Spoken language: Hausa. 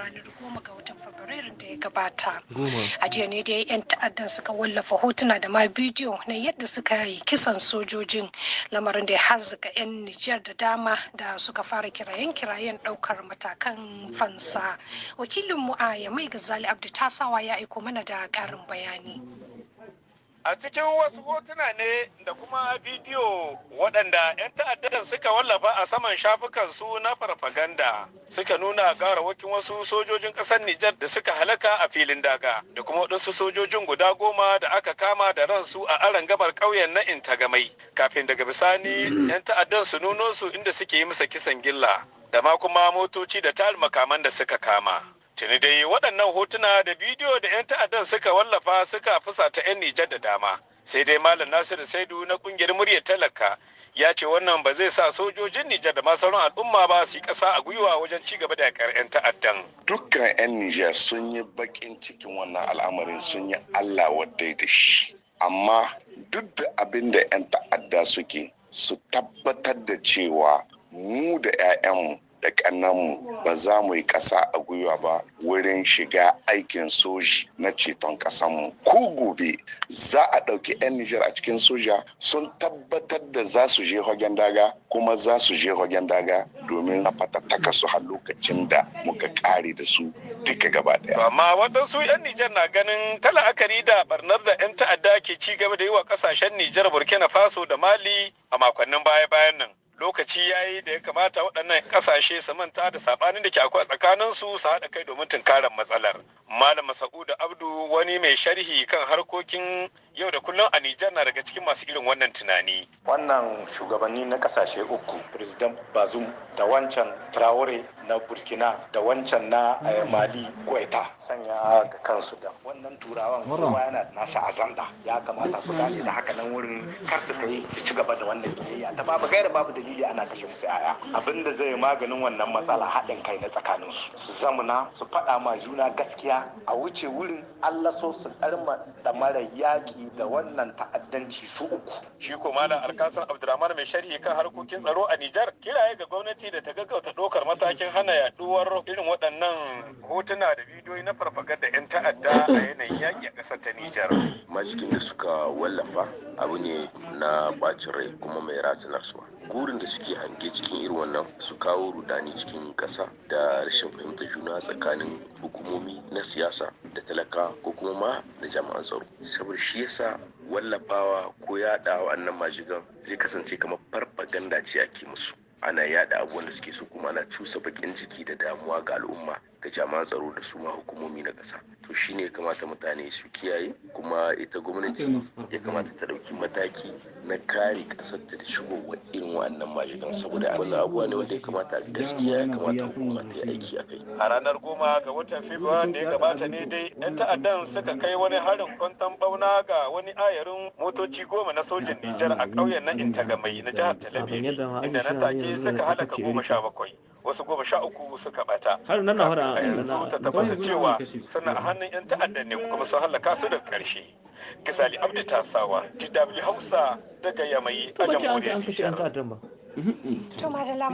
ranar 10 ga watan Fabrairun da ya gabata. 10. A jiya ne dai 'yan ta'addan suka wallafa hotuna da ma bidiyo na yadda suka yi kisan sojojin, lamarin da ya harzuka 'yan Nijar da dama da suka fara kirayen-kirayen ɗaukar matakan fansa. Wakilinmu a Yamai, Gazali Abdu Tasawa, ya aiko mana da ƙarin bayani. A cikin wasu hotuna ne da kuma bidiyo waɗanda 'yan ta'addan suka wallafa a saman shafukan su na farfaganda, suka nuna garawakin wasu sojojin ƙasar Nijar da suka halaka a filin daga, da kuma waɗansu sojojin guda 10 da aka kama da ransu a arangamar ƙauyen na Intagamai, kafin daga bisani 'yan ta'addan su nuno su inda suke yi masa kisan gilla, da ma kuma motoci da tarin makaman da suka kama. Tuni dai waɗannan hotuna da bidiyo da 'yan ta'addan suka wallafa suka fusata 'yan Nijar da dama. Sai dai Malam Nasiru Saidu na kungiyar Muryar Talaka ya ce wannan ba zai sa sojojin Nijar da ma sauran al'umma ba su yi ƙasa a gwiwa wajen ci gaba da yakar 'yan ta'addan. Dukkan 'yan Nijar sun yi bakin cikin wannan al'amarin, sun yi Allah wadai da shi. Amma duk da abin da 'yan ta'adda suke, su tabbatar da cewa mu da 'ya'yanmu da ƙannanmu ba za mu yi ƙasa a gwiwa ba wurin shiga aikin soji na ceton ƙasanmu. Ko gobe za a ɗauki 'yan Nijar a cikin soja, sun tabbatar da za su je hagen daga, kuma za su je hagen daga domin a fatattaka su har lokacin da muka ƙare da su duka gaba ɗaya. Amma waɗansu 'yan Nijar na ganin ta la'akari da barnar da 'yan ta'adda ke ci gaba da yi wa ƙasashen Nijar, Burkina Faso da Mali a makonnin baya-bayan nan, lokaci ya yi da ya kamata waɗannan ƙasashe su manta da saɓanin da ke akwai tsakanin su, su haɗa kai domin tunkarar matsalar. Malam Masa'udu Abdu, wani mai sharhi kan harkokin yau da kullum a Nijar, na daga cikin masu irin wannan tunani. Wannan shugabanni na kasashe uku, President Bazoum da wancan Traore na Burkina da wancan na Mali Goita, sanya ga kansu da wannan turawan, kowa yana nasa azanda. Ya kamata su gane da haka nan wurin kar su kai su ci gaba da wannan kiyayya ta babu gaira babu dalili ana kashe musu yaya. Abinda zai maganin wannan matsala, haɗin kai na tsakaninsu, su zamuna su faɗa ma juna gaskiya, a wuce wurin. Allah so su ɗarma da mara yaƙi da wannan ta'addanci su uku. Shi ko Malam Alkasan Abdulrahman, mai sharhi kan harkokin tsaro a Nijar, kiraye ga gwamnati da ta gaggauta ɗaukar matakin hana yaduwar irin waɗannan hotuna da bidiyoyi na farfaganda 'yan ta'adda a yanayin yaƙi a ƙasar ta Nijar. Majikin da suka wallafa abu ne na bacin rai kuma mai ratsanarsuwa. Gurin da suke hange cikin irin wannan, su kawo rudani cikin ƙasa da rashin fahimtar juna tsakanin hukumomi na siyasa da talaka ko kuma ma da jami'an tsaro. Saboda shi yasa wallafawa ko yaɗa wa'annan majigan zai kasance kamar farfaganda ce ake musu. Ana yada abubuwan da suke so, kuma ana cusa bakin ciki da damuwa ga al'umma, ga jami'an tsaro da su ma hukumomi na ƙasa. To shine ya kamata mutane su kiyaye, kuma ita gwamnati ya kamata ta ɗauki mataki na kare ƙasar ta da shigowar irin wa'annan majigan, saboda wannan abubuwa ne wanda ya kamata, gaskiya ya kamata hukuma ta yi aiki a kai. A ranar 10 ga watan Fabrairu da ya gabata ne dai 'yan ta'addan suka kai wani harin kwanton bauna ga wani ayarin motoci 10 na sojin Nijar a ƙauyen na Intagamai na jihar Talabiri, inda nan take suka halaka 17, wasu 13 suka bata. Har nan na fara A yanzu ta tabbata cewa suna a hannun 'yan ta'addan ne kuma sun halaka su daga ƙarshe. Gizali Abdu Tasawa, DW Hausa, daga Yamai To a ba ce an jamhuriyar kashe 'yan Nijar. ta'addan ba. To madalla.